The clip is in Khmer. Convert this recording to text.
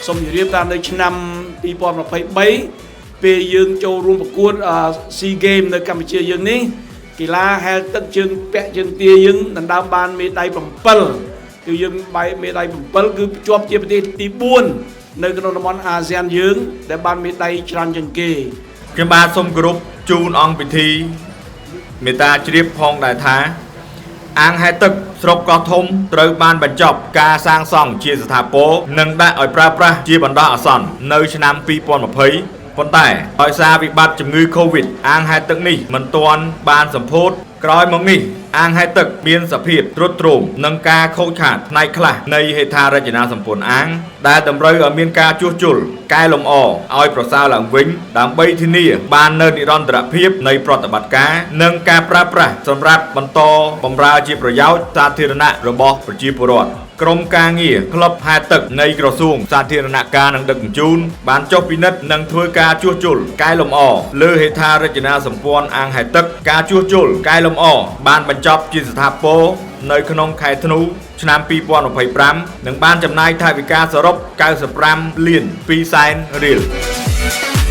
សូមជម្រាបថានៅឆ្នាំ2023ពេលយើងចូលរួមប្រកួត SEA Games នៅកម្ពុជាយើងនេះកីឡាហែលទឹកជើងពាក់ជើងទាយើងដណ្ដើមបានមេដាយ7គឺយើងបាយមេដាយ7គឺជាប់ជាប្រទេសទី4នៅក្នុងតំបន់អាស៊ានយើងដែលបានមេដាយច្រើនជាងគេ ខ្ញុំបាទសូមគោរពជូនអង្គពិធីមេត្តាជ្រាបផងដែរថា អាងហែលទឹកស្រុកកោះធំត្រូវបានបញ្ចប់ការសាងសង់ជាស្ថាពរនិងដាក់ឲ្យប្រើប្រាស់ជាបណ្ដោះអាសន្ននៅឆ្នាំ2020ប៉ុន្តែដោយសារវិបត្តិជំងឺ Covid អាងហែលទឹកនេះមិនទាន់បានសម្ពោធក្រោយមកនេះអាងហែលទឹកមានសភាពទ្រុឌទ្រោមនិងការខូចខាតផ្នែកខ្លះនៃហេដ្ឋារចនាសម្ព័ន្ធអាងដែលតម្រូវឲ្យមានការជួសជុលកែលម្អឲ្យប្រសើរឡើងវិញដើម្បីធានាបាននូវនិរន្តរភាពនៃប្រតិបត្តិការនិងការប្រើប្រាស់សម្រាប់បន្តបម្រើជាប្រយោជន៍សាធារណៈរបស់ប្រជាពលរដ្ឋក្រុមការងារក្លឹបហែលទឹកនៃក្រសួងសាធារណការនិងដឹកជញ្ជូនបានចុះពិនិត្យនិងធ្វើការជួសជុលកែលម្អលើហេដ្ឋារចនាសម្ព័ន្ធអាងហែលទឹកការជួសជុលកែលម្អបានបញ្ចប់ជាស្ថាពរនៅក្នុងខែធ្នូឆ្នាំ2025និងបានចំណាយថវិកាសរុប95លាន2សែនរៀល។